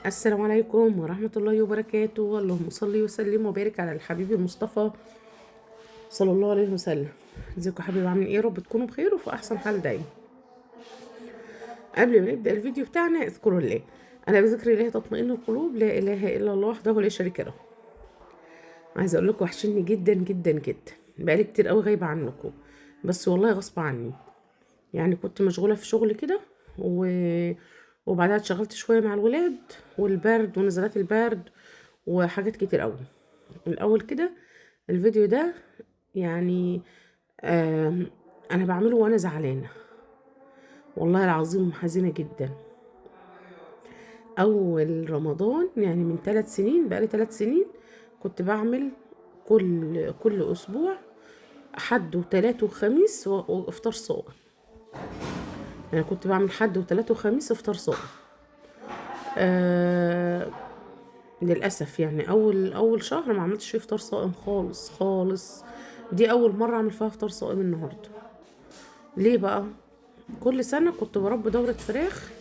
السلام عليكم ورحمة الله وبركاته. اللهم صل وسلم وبارك على الحبيب المصطفى صلى الله عليه وسلم. ازيكم يا حبايبي، عاملين ايه؟ يا رب تكونوا بخير وفي احسن حال دايما. قبل ما نبدا الفيديو بتاعنا اذكروا الله، انا بذكر الله تطمئن القلوب، لا اله الا الله وحده لا شريك له. عايزه اقول لكم وحشني جدا جدا جدا، بقالي كتير قوي غايبة عنكم، بس والله غصب عني، يعني كنت مشغولة في شغل كده وبعدها اتشغلت شوية مع الولاد والبرد ونزلات البرد وحاجات كتير قوي. الاول كده الفيديو ده يعني انا بعمله وانا زعلانة والله العظيم، حزينة جدا. اول رمضان يعني من 3 سنين، بقالي 3 سنين كنت بعمل كل اسبوع حد وتلات وخميس وافطار صائم. يعني كنت بعمل حد وتلات وخميس افطار صائم. للاسف يعني اول شهر ما عملتش فيه افطار صائم خالص خالص. دي اول مرة اعمل فيها افطار صائم النهارده. ليه بقى؟ كل سنة كنت بربي دوره فراخ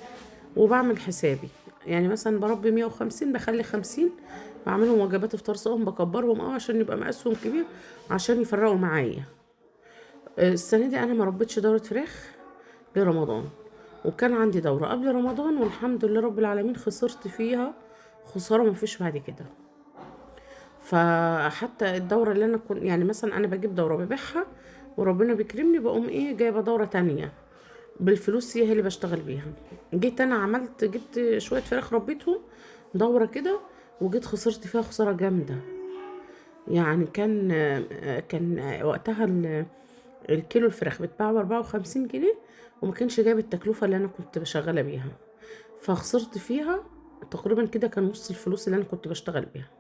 وبعمل حسابي، يعني مثلا بربي 150 بخلي 50 بعملهم وجبات افطار صائم، بكبرهم عشان يبقى مقاسهم كبير عشان يفرقوا معايا. السنة دي انا ما ربيتش دوره فراخ لرمضان، وكان عندي دوره قبل رمضان والحمد لله رب العالمين خسرت فيها خسارة ما فيش بعد كده. فحتى الدورة اللي انا كنت يعني مثلا انا بجيب دوره ببيعها وربنا بيكرمني، بقوم جايبه دوره تانية بالفلوس هي اللي بشتغل بيها. جيت انا جبت شوية فراخ ربيتهم دوره كده، وجيت خسرت فيها خسارة جامدة. يعني كان وقتها الكيلو الفراخ بيتباع ب54 جنيه، وما كانش جايب التكلفة اللي انا كنت بشغله بيها، فخسرت فيها تقريبا كده كان نص الفلوس اللي انا كنت بشتغل بيها.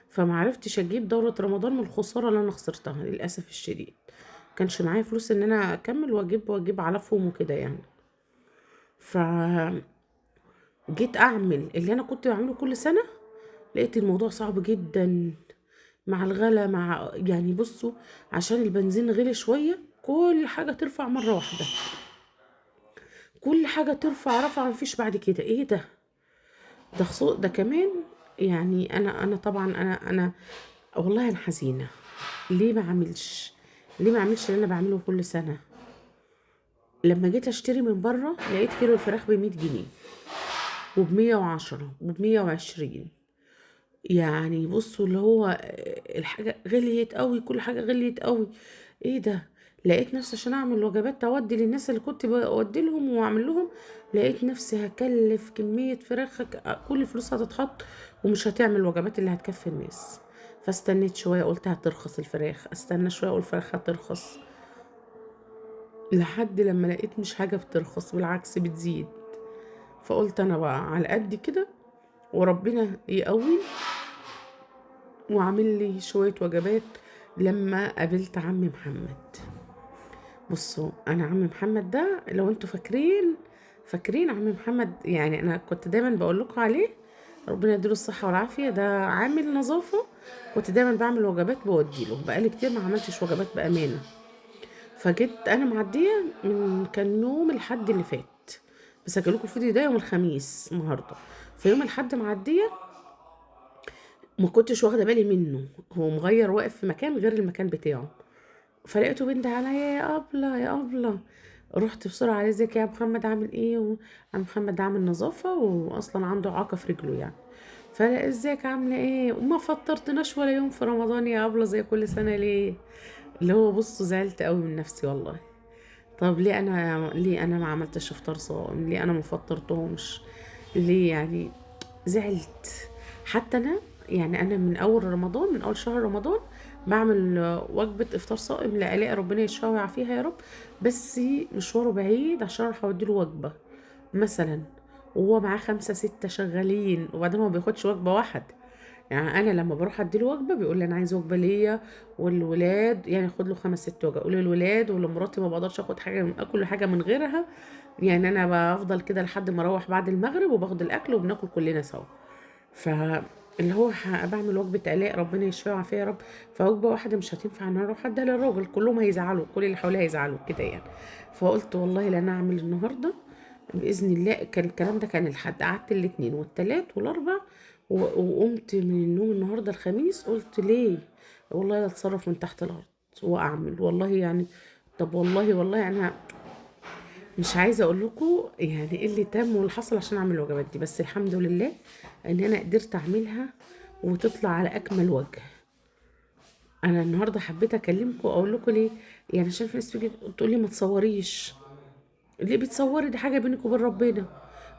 فما عرفتش اجيب دوره رمضان من الخسارة اللي انا خسرتها للاسف الشديد. كانش معايا فلوس ان انا اكمل واجيب علفهم وكده يعني. ف جيت اعمل اللي انا كنت بعمله كل سنة، لقيت الموضوع صعب جدا مع الغلا، مع يعني بصوا عشان البنزين غلي شوية كل حاجة ترفع مرة واحدة، كل حاجة ترفع رفع مفيش بعد كده. ايه ده؟ ده خصوص ده كمان يعني انا طبعا انا والله انا حزينة. ليه ما اعملش؟ ليه ما اعملش اللي انا بعمله كل سنة؟ لما جيت اشتري من بره لقيت كيلو الفراخ ب100 جنيه وب110 وب120. يعني بصوا اللي هو الحاجة غليت قوي، كل حاجة غليت قوي. ايه ده؟ لقيت نفسي عشان اعمل وجبات تودي للناس اللي كنت بودي لهم واعمل لهم، لقيت نفسي هكلف كمية فراخ كل فلوسها هتتحط ومش هتعمل الوجبات اللي هتكفي الناس. فاستنيت شوية قلت هترخص الفراخ، استنى شوية اقول الفراخ هترخص، لحد لما لقيت مش حاجة بترخص، بالعكس بتزيد. فقلت انا بقى على قد كده وربنا يقوي، وعامل لي شوية وجبات. لما قابلت عمي محمد، بصوا انا عمي محمد ده لو انتوا فاكرين عمي محمد، يعني انا كنت دايما بقول لكم عليه ربنا يديله الصحة والعافية، ده عامل نظافة، كنت دايما بعمل وجبات بودي له، بقالي كتير ما عملتش وجبات بأمانة. فجيت انا معدية من كان يوم الحد اللي فات، بس هجيلكوا الفيديو ده يوم الخميس النهارده. في يوم الحد معدية ما كنتش واخده بالي منه، هو مغير واقف في مكان غير المكان بتاعه، فلقيته بينده عليا يا ابله يا ابله. رحت بسرعة عليه، ازيك يا محمد عامل ايه؟ عم محمد عامل نظافة واصلا عنده اعاقه في رجله يعني. فلا ازيك عامله ايه؟ وما فطرتناش ولا يوم في رمضان يا ابله زي كل سنة ليه؟ اللي هو بصوا زعلت قوي من نفسي والله. طب ليه انا ما عملتش افطار صائم؟ ليه انا ما فطرتهمش؟ ليه يعني؟ زعلت. حتى انا يعني انا من اول رمضان، من اول شهر رمضان بعمل وجبة افطار صائم لالاء ربنا يشفيها ويعافيها يا رب، بس مشواره بعيد عشان اروح اودي له وجبة مثلا، وهو معاه 5 6 شغالين، وبعدين هو ما بياخدش وجبة واحدة. يعني انا لما بروح ادي له وجبة بيقول لي انا عايز وجبة ليا والولاد، يعني خد له 5 6 وجبات، اقول للولاد ولمراتي ما بقدرش اخد حاجة من اكل حاجة من غيرها، يعني انا بفضل كده لحد ما اروح بعد المغرب وباخد الاكل وبناكل كلنا سوا. ف اللي هو بعمل وجبة الاء ربنا يشفيها ويعافيها يا رب، فوجبه واحدة مش هتنفع ان انا اروح اديها للراجل، كلهم هيزعلوا، كل اللي حواليا هيزعلوا كده يعني. فقلت والله لا انا اعمل النهارده باذن الله. كان الكلام ده كان الحد، قعدت الاثنين والثلاث والاربع، وقمت من النوم النهارده الخميس، قلت ليه والله لا اتصرف من تحت الارض واعمل والله يعني. طب والله والله انا مش عايزه اقول لكم يعني ايه اللي تم واللي حصل عشان اعمل الوجبات دي، بس الحمد لله ان انا قدرت اعملها وتطلع على اكمل وجه. انا النهارده حبيت اكلمكم واقول لكم ليه، يعني عشان في ناس تيجي تقول لي ما تصوريش. ليه بتصوري؟ دي حاجة بينك وبين ربنا،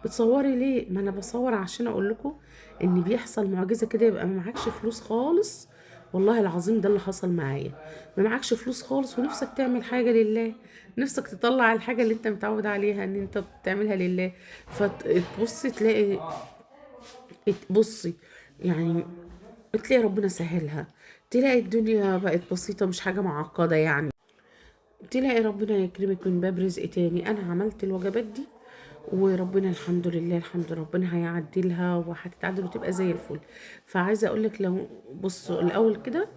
بتصوري ليه؟ ما انا بصور عشان اقول لكم ان بيحصل معجزه كده، يبقى ما معكش فلوس خالص، والله العظيم ده اللي حصل معايا، ما معكش فلوس خالص ونفسك تعمل حاجة لله، نفسك تطلع الحاجة اللي انت متعود عليها ان انت بتعملها لله، فتبصي تلاقي، تبصي يعني تلاقي ربنا سهلها، تلاقي الدنيا بقت بسيطة، مش حاجة معقدة يعني، تلاقي ربنا يكرمك من باب رزق تاني. انا عملت الوجبات دي وربنا الحمد لله، الحمد لله ربنا هيعدلها وهتتعدل وتبقى زي الفل. فعايزه اقول لك لو بصوا الاول كده،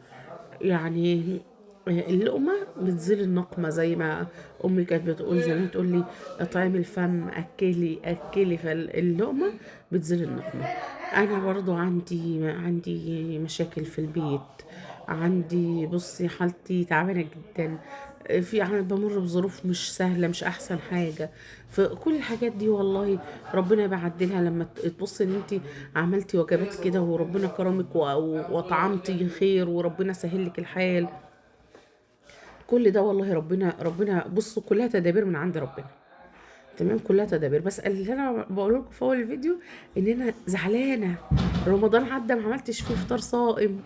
يعني اللقمة بتزيل النقمة، زي ما امي كانت بتقول زمان، تقول لي اطعمي الفم، اكلي اكلي، فاللقمه بتزيل النقمة. انا برضو عندي مشاكل في البيت، عندي بصي حالتي تعبانة جدا، في بمر بظروف مش سهلة، مش احسن حاجة، فكل الحاجات دي والله ربنا بيعدلها. لما تبصي ان انت عملتي وجبات كده وربنا كرمك وطعمتي خير وربنا سهل لك الحال، كل ده والله ربنا بصوا كلها تدابير من عند ربنا، تمام، كلها تدابير. بس اللي انا بقوله لكم في اول الفيديو ان انا زعلانة، رمضان عدى ما عملتش فيه فطار صائم،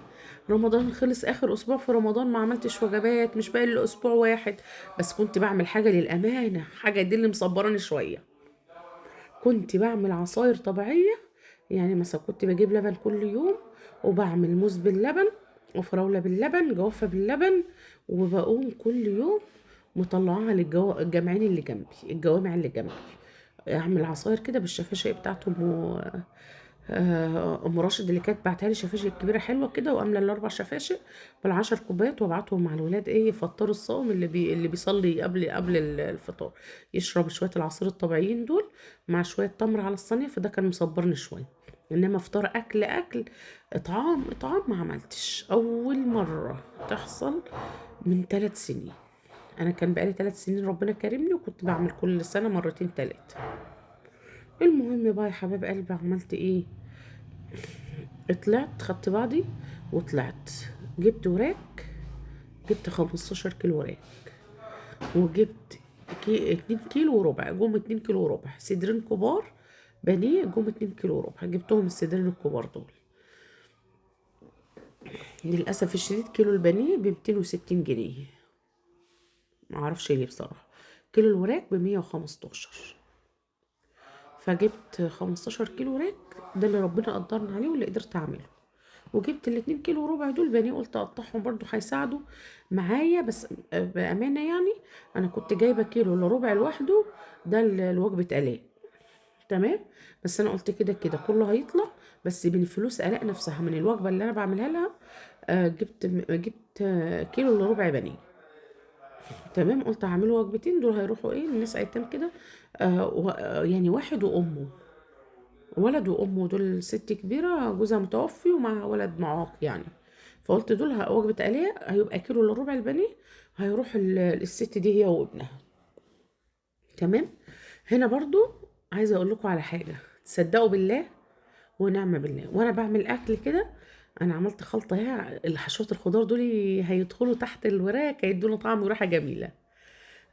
رمضان خلص اخر اسبوع في رمضان ما عملتش وجبات، مش باقي الا اسبوع واحد بس، كنت بعمل حاجة للامانة، حاجة دي اللي مصبراني شوية، كنت بعمل عصاير طبيعية، يعني مثلا كنت بجيب لبن كل يوم وبعمل موز باللبن وفراوله باللبن، جوافه باللبن، وبقوم كل يوم مطلعاها للجامعين اللي جنبي، الجوامع اللي جنبي، اعمل عصاير كده بالشفاشق بتاعت ام راشد اللي كانت بعتها لي، شفاشق كبيرة حلوة كده، واملى الاربع شفاشق بالعشر كوبايات وابعتهم مع الولاد ايه يفطروا الصائم اللي بيصلي قبل الفطار، يشرب شوية العصير الطبيعيين دول مع شوية تمر على الصينية، فده كان مصبرني شوية. انما فطار اكل اكل اطعام اطعام ما عملتش، اول مرة تحصل من 3 سنين، انا كان بقالي 3 سنين ربنا كرمني وكنت بعمل كل سنة مرتين 3. المهم بقى يا حبايب قلبي عملت ايه، طلعت خدت بعضي وطلعت جبت وراك، جبت 15 كيلو وراك، وجبت 2 كيلو وربع، جم 2 كيلو وربع صدرين كبار بانيه، جم 2 كيلو وربع، جبتهم الصدرين الكبار دول. للاسف الشديد كيلو البانيه بميتين وستين جنيه، معرفش ليه بصراحة، كيلو الوراك بمية وخمستاشر، فجبت 15 كيلو وراك، ده اللي ربنا قدرني عليه واللي قدرت اعمله. وجبت الاتنين كيلو وربع دول بانيه، قلت اقطعهم برضو هيساعدوا معايا، بس بامانه يعني انا كنت جايبه كيلو الا ربع لوحده، ده الوجبة الاء، تمام، بس انا قلت كده كده كله هيطلع، بس من فلوس الاء نفسها من الوجبة اللي انا بعملها لها، جبت كيلو الا ربع بانيه، تمام، قلت هعمله وجبتين دول هيروحوا ايه للناس ايتام كده، يعني واحد وامه، ولد وامه، دول ست كبيرة جوزها متوفي ومع ولد معاق يعني، فقلت دول وجبة الاء هيبقى كيلو الا ربع البانيه هيروح للست دي هي وابنها، تمام. هنا برضو عايزه اقول لكم على حاجة، تصدقوا بالله ونعم بالله، وانا بعمل اكل كده انا عملت خلطه، هي الحشوات الخضار دول هيدخلوا تحت الوراك هيدونا طعم وريحه جميلة.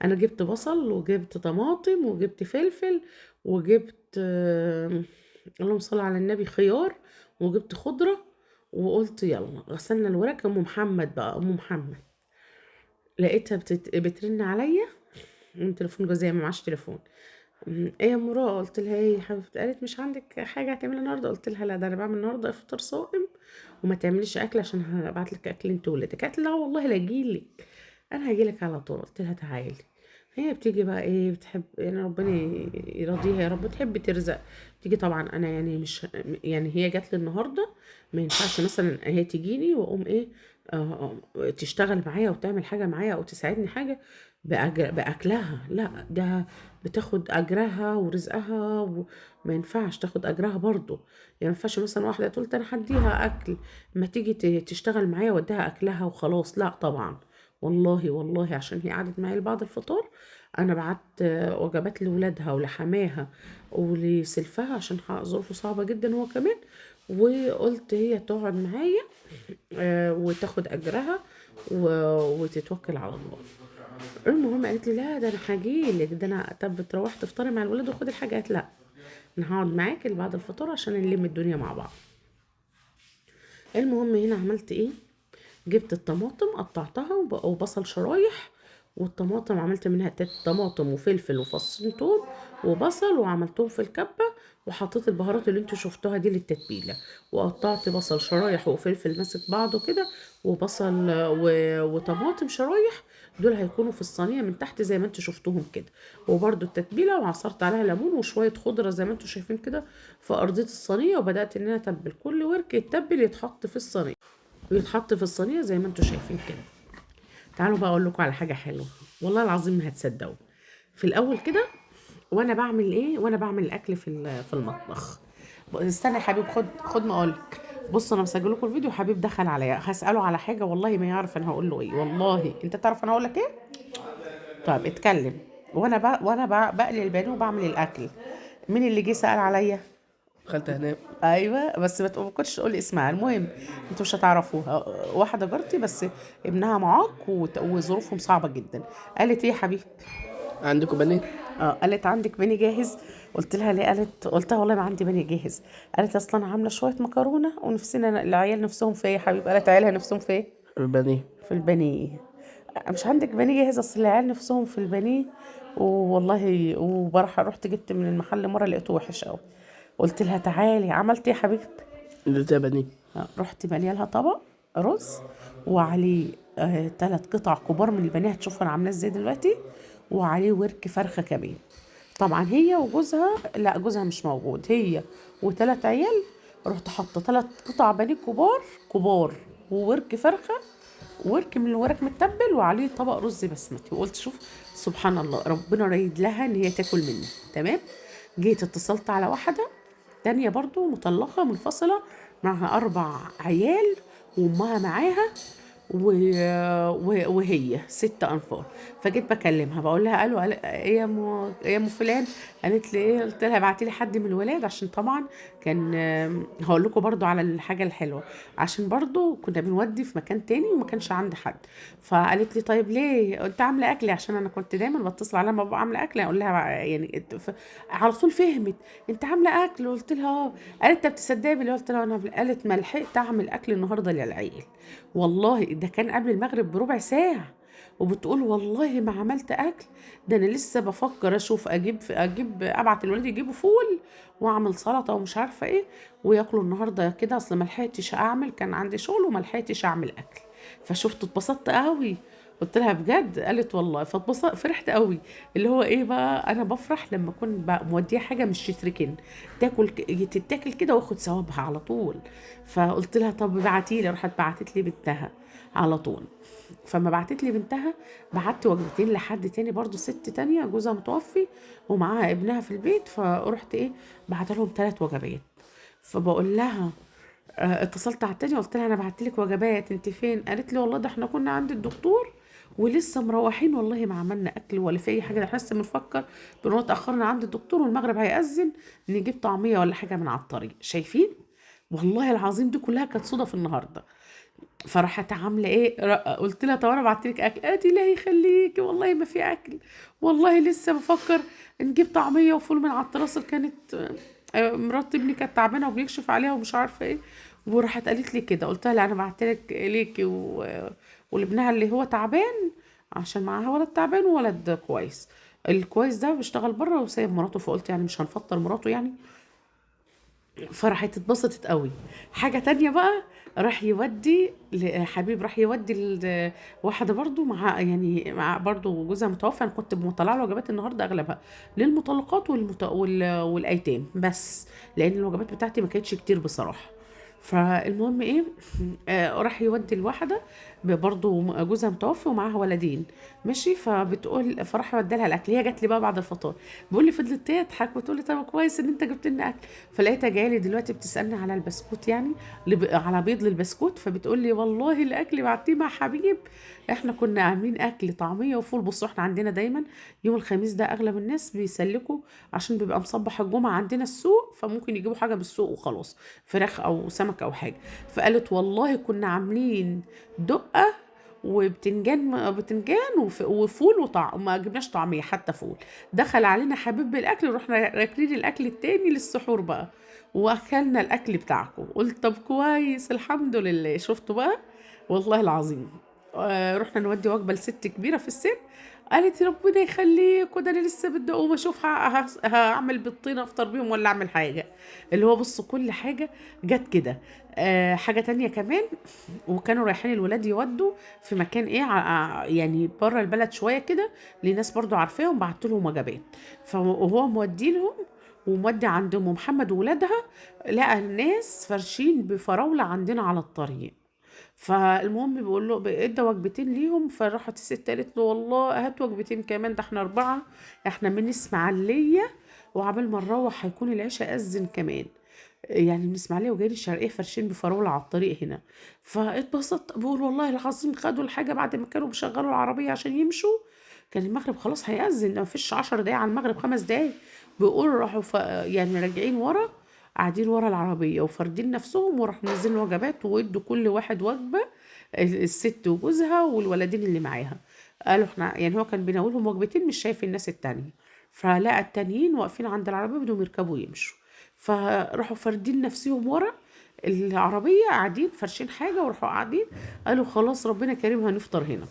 انا جبت بصل وجبت طماطم وجبت فلفل وجبت، اللهم صل على النبي، خيار، وجبت خضرة، وقلت يلا غسلنا الوراك. ام محمد بقى، ام محمد لقيتها بترن عليا من تليفون جوزها، ما معاش تليفون. ايه يا مراة؟ قلت لها ايه يا حبيبتي؟ قالت مش عندك حاجة هتعملها النهارده؟ قلت لها لا، ده انا بعمل النهارده افطار صائم وما تعمليش اكل عشان هبعت لك اكل انت وولادك. قالت لا والله لا اجيلك، انا هجيلك على طول. قلت لها تعالي. هي بتيجي بقى ايه، بتحب يعني ربنا يرضيها يا رب، بتحب ترزق، تيجي طبعا. انا يعني مش يعني هي جات لي النهارده، ما ينفعش مثلا هي تجيني واقوم ايه، تشتغل معايا وتعمل حاجة معايا او تساعدني حاجة، باكلها، لا ده بتاخد اجرها ورزقها، وما ينفعش تاخد اجرها برضو. يعني ما ينفعش مثلا واحدة تقول انا هديها اكل، ما تيجي تشتغل معايا واديها اكلها وخلاص، لا طبعا. والله والله عشان هي قعدت معايا لبعد الفطار، انا بعت وجبات لولادها ولحماها ولسلفها عشان ظروفه صعبة جدا هو كمان، وقلت هي تقعد معايا وتاخد اجرها وتتوكل على الله. المهم قالت لي لا ده انا هجيلك، ده انا طب تروحي تفطري مع الولاد وخدي الحاجة، قالت لا انا هقعد معاكي لبعد الفطار عشان نلم الدنيا مع بعض. المهم هنا عملت ايه، جبت الطماطم قطعتها وبصل شرايح، والطماطم عملت منها طماطم وفلفل وفصين توم وبصل، وعملتهم في الكبه، وحطيت البهارات اللي انتوا شفتوها دي للتتبيله، وقطعت بصل شرايح وفلفل ماسك بعضه كده، وبصل وطماطم شرايح، دول هيكونوا في الصينية من تحت زي ما انتوا شفتوهم كده، وبرده التتبيله، وعصرت عليها ليمون وشوية خضرة زي ما انتوا شايفين كده في ارضية الصينية، وبدات ان انا اتبل كل ورك يتبل يتحط في الصينية، ويتحط في الصينية زي ما انتوا شايفين كده. تعالوا بقى اقول لكم على حاجة حلوة والله العظيم ما هتصدقوا. في الاول كده وانا بعمل ايه، وانا بعمل الاكل في المطبخ، استنى يا حبيب خد ما اقولك. بص انا مسجل لكم الفيديو، حبيب دخل عليا هساله على حاجة والله ما يعرف انا هقول له ايه، والله انت تعرف انا هقول لك ايه؟ طيب اتكلم. وانا بقلي البانيه وبعمل الاكل، مين اللي جه سال عليا؟ خالتي هناء. ايوه بس ما كنتش تقولي اسمها. المهم انتوا مش هتعرفوها، واحدة جارتي بس ابنها معاق وظروفهم صعبة جدا. قالت ايه يا حبيبي؟ عندكم بانيه؟ قالت عندك بانيه جاهز؟ قلت لها ليه؟ قالت، قلت لها والله ما عندي بانيه جاهز. قالت اصلا انا عامله شوية مكرونه ونفسنا العيال نفسهم في ايه يا حبيبي؟ قالت عيالها نفسهم في ايه؟ البانيه. في البانيه. مش عندك بانيه جاهز؟ اصل العيال نفسهم في البانيه والله. وبرحه رحت جبت من المحل مرة لقيته وحش قوي. قلت لها تعالي. عملت ايه يا حبيبتي؟ ده بانيه. رحت ماليه لها طبق رز وعليه 3 قطع كبار من البانيه، هتشوفوا انا عاملاه ازاي دلوقتي، وعليه ورك فرخة كمان. طبعا هي وجوزها، لا جوزها مش موجود، هي و3 عيال. رحت حاطه 3 قطع بانيه كبار كبار وورك فرخة، ورك من الورك متبل، وعليه طبق رز بسمتي. وقلت شوف سبحان الله ربنا رايد لها ان هي تاكل مني. تمام. جيت اتصلت على واحدة تانية برضو مطلقة منفصلة معها 4 عيال وامها معاها وهي 6 أنفار. فجيت بكلمها بقول لها الو ايه يا ام فلان؟ قالت لي ايه؟ قلت لها ابعتي لي حد من الولاد، عشان طبعا كان هقول لكم برضو على الحاجة الحلوة، عشان برضو كنا بنودي في مكان تاني وما كانش عندي حد. فقالت لي طيب ليه انت عامله اكل؟ عشان انا كنت دايما بتصل عليها لما ببقى عامله اكل اقول لها يعني على طول فهمت انت عامله اكل. قلت لها اه. قالت طب تصدقي بالله؟ قلت لها انا. قالت ما لحقت اعمل اكل النهارده للعيل والله، ده كان قبل المغرب بربع ساعة. وبتقول والله ما عملت اكل، ده انا لسه بفكر اشوف اجيب ابعت الولاد يجيبوا فول واعمل سلطة ومش عارفه ايه وياكلوا النهارده كده، اصل ما لحقتش اعمل، كان عندي شغل وما لحقتش اعمل اكل. فشفت اتبسطت قوي، قلت لها بجد؟ قالت والله. فاتبسطت فرحت قوي. اللي هو ايه بقى، انا بفرح لما اكون موديه حاجة مش تتركن، تاكل تتاكل كده واخد ثوابها على طول. فقلت لها طب ابعتي لي، راحت بعتت لي بنتها على طول. فما بعتت لي بنتها بعت وجبتين لحد تاني برضو، ست تانية جوزها متوفي ومعاها ابنها في البيت. فرحت ايه بعت لهم 3 وجبات. فبقول لها اتصلت على التانية قلت لها انا بعت لك وجبات انت فين؟ قالت لي والله ده احنا كنا عند الدكتور ولسه مروحين، والله ما عملنا اكل ولا في اي حاجة، ده احنا لسه بنفكر بنقول اتاخرنا عند الدكتور والمغرب هيأذن نجيب طعميه ولا حاجة من على الطريق. شايفين والله العظيم دي كلها كانت صدف النهارده. فراحت عامله ايه، قلت لها طب انا بعت لك اكل. قالت لي لا يخليكي والله ما في اكل، والله لسه بفكر نجيب طعميه وفول من على التراس، كانت مرات ابني كانت تعبانة وبيكشف عليها ومش عارفه ايه. وراحت قالت لي كده. قلت لها لا انا بعت لك ليكي ولابنها اللي هو تعبان، عشان معاها ولد تعبان وولد كويس، الكويس ده بيشتغل بره وسايب مراته، فقلت يعني مش هنفطر مراته يعني. فراحت اتبسطت قوي. حاجة تانية بقى، راح يودي حبيب، راح يودي واحدة برضو مع يعني مع برضو جوزها متوفى. انا كنت مطلعه له وجبات النهارده اغلبها للمطلقات والايتام بس، لان الوجبات بتاعتي ما كانتش كتير بصراحة. فالمهم ايه، راح يودي الواحدة برضه جوزها متوفي ومعاها ولدين، ماشي. فبتقول فراح يودي لها الاكل، هي جات لي بقى بعد الفطار، بيقول لي فضلت تضحك وتقول لي طب كويس ان انت جبت لنا اكل. فلقيتها جاية لي دلوقتي بتسالني على البسكوت، يعني على بيض للبسكوت. فبتقول لي والله الاكل بعتيه مع حبيب، احنا كنا عاملين اكل طعميه وفول. بصوا احنا عندنا دايما يوم الخميس ده اغلب الناس بيسلكوا عشان بيبقى مصبح الجمعة عندنا السوق، فممكن يجيبوا حاجة بالسوق وخلاص، فراخ او سمك او حاجة. فقالت والله كنا عاملين دقه وبتنجان، بتنجان وفول وطعم، ما جبناش طعميه حتى فول. دخل علينا حبيب بالاكل ورحنا راكلين الاكل التاني للسحور بقى، واكلنا الاكل بتاعكم. قلت طب كويس الحمد لله. شفتوا بقى والله العظيم. رحنا نودي وجبة لست كبيرة في السن، قالت ربنا يخليك وده انا لسه بدي اقوم اشوف هعمل بيضتين افطر بيهم ولا اعمل حاجة. اللي هو بصوا كل حاجة جت كده. حاجة تانية كمان، وكانوا رايحين الولاد يودوا في مكان ايه يعني بره البلد شوية كده، لناس برضو عارفاهم، بعت لهم وجبات. فهو مودي لهم ومودي عند ام محمد وولادها، لقى الناس فرشين بفراوله عندنا على الطريق. فالمهم بيقول له ادى وجبتين ليهم. فراحت الست قالت له والله هات وجبتين كمان، ده احنا 4، احنا من اسماعيليه وعبال ما نروح هيكون العشاء اذن كمان، يعني من اسماعيليه وجايين الشرقية فرشين بفراوله على الطريق هنا. فاتبسطت، بقول والله العظيم خدوا الحاجة بعد ما كانوا بيشغلوا العربية عشان يمشوا، كان المغرب خلاص هيأذن، ما فيش 10 دقايق على المغرب، 5 دقايق. بيقول راحوا يعني راجعين ورا، قاعدين ورا العربية وفاردين نفسهم، وراحوا منزلين وجبات وادوا كل واحد وجبة، الست وجوزها والولدين اللي معاها. قالوا احنا يعني هو كان بيناولهم وجبتين، مش شايف الناس التانية. فلقى التانيين واقفين عند العربية بدهم يركبوا يمشوا، فراحوا فاردين نفسهم ورا العربية، قاعدين فرشين حاجة وراحوا قاعدين، قالوا خلاص ربنا كريم هنفطر هنا.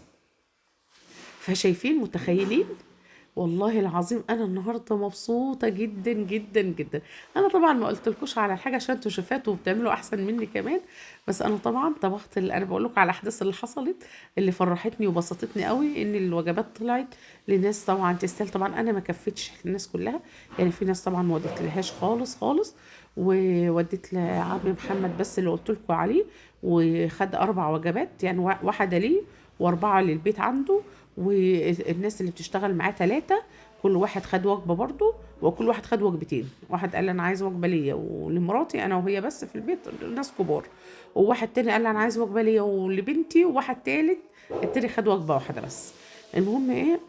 فشايفين متخيلين؟ والله العظيم انا النهارده مبسوطة جدا جدا جدا. انا طبعا ما قلتلكوش على الحاجة عشان انتوا شفاتوا وبتعملوا احسن مني كمان، بس انا طبعا طبخت انا بقول لكم على الاحداث اللي حصلت اللي فرحتني وبسطتني قوي، ان الوجبات طلعت لناس طبعا تستاهل. طبعا انا ما كفتش الناس كلها، يعني في ناس طبعا ما وديتلهاش خالص خالص، ووديت لعم محمد بس اللي قلت لكم عليه، وخد 4 وجبات، يعني واحدة ليه و4 للبيت عنده، والناس اللي بتشتغل معاه 3، كل واحد خد وجبة برضو، وكل واحد خد وجبتين. واحد قال انا عايز وجبة ليا ولمراتي انا وهي بس في البيت، ناس كبار، وواحد تاني قال انا عايز وجبة ليا ولبنتي، وواحد تالت التاني خد وجبة واحدة بس. المهم ايه،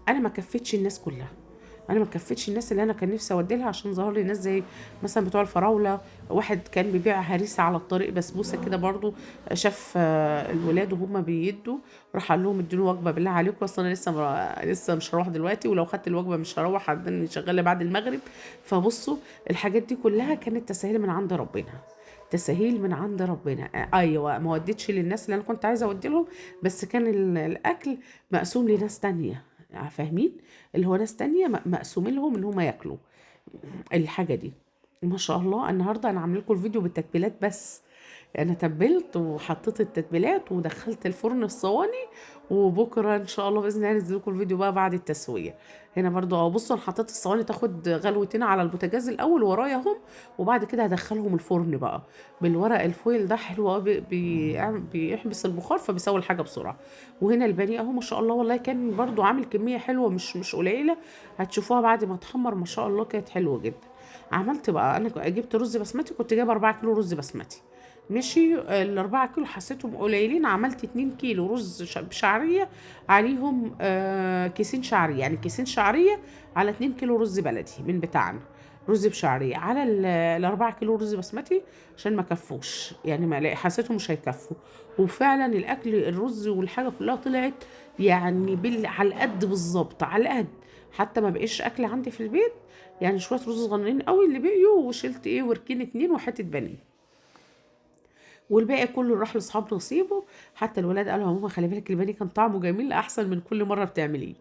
انا ما كفتش الناس كلها، انا ما كفتش الناس اللي انا كان نفسي اودي لها، عشان ظهر لي ناس زي مثلا بتوع الفراوله، واحد كان بيبيع هريسه على الطريق بسبوسه كده برضو، شاف الولاد وهم بيدوا، راح قال لهم ادوني وجبة بالله عليكم، اصل انا لسه مش هروح دلوقتي، ولو خدت الوجبة مش هروح، هتدني شغالة بعد المغرب. فبصوا الحاجات دي كلها كانت تسهيل من عند ربنا، تسهيل من عند ربنا. ايوه ما وديتش للناس اللي انا كنت عايزه اودي لهم، بس كان الاكل مقسوم لناس تانية، فاهمين؟ اللي هو ناس تانية مقسومين لهم ان هم ياكلوا الحاجة دي. ما شاء الله النهارده انا عامله لكم الفيديو بالتتبيلات بس، انا تبلت وحطيت التتبيلات ودخلت الفرن الصواني، وبكره ان شاء الله باذن الله هنزل لكم الفيديو بقى بعد التسوية. هنا برضو اهو بصوا انا حطيت الصواني تاخد غلوتين على البوتاجاز الاول ورايا هم، وبعد كده هدخلهم الفرن بقى بالورق الفويل ده، حلو قوي، بيحبس البخار فبيسوي الحاجة بسرعة. وهنا البانيه اهو ما شاء الله، والله كان برضو عامل كمية حلوة مش قليله، هتشوفوها بعد ما تحمر ما شاء الله كانت حلوة جدا. عملت بقى انا جبت رز بسمتي، كنت جايبه 4 كيلو رز بسمتي، ماشي. ال4 كيلو حسيتهم قليلين، عملت 2 كيلو رز بشعريه عليهم، كيسين شعرية، يعني كيسين شعرية على 2 كيلو رز بلدي من بتاعنا، رز بشعريه على ال4 كيلو رز بسمتي عشان ما كفوش، يعني ما حسيتهم مش هيكفوا. وفعلا الاكل الرز والحاجة كلها طلعت يعني على القد بالظبط، على القد، حتى ما بقيش اكل عندي في البيت، يعني شوية رز صغننين قوي اللي بقيوا، وشلت ايه وركين 2 وحتة بانيه، والباقي كله راح لاصحاب نصيبه. حتى الولاد قالوا يا ماما خلي بالك البانيه كان طعمه جميل احسن من كل مرة بتعمليه.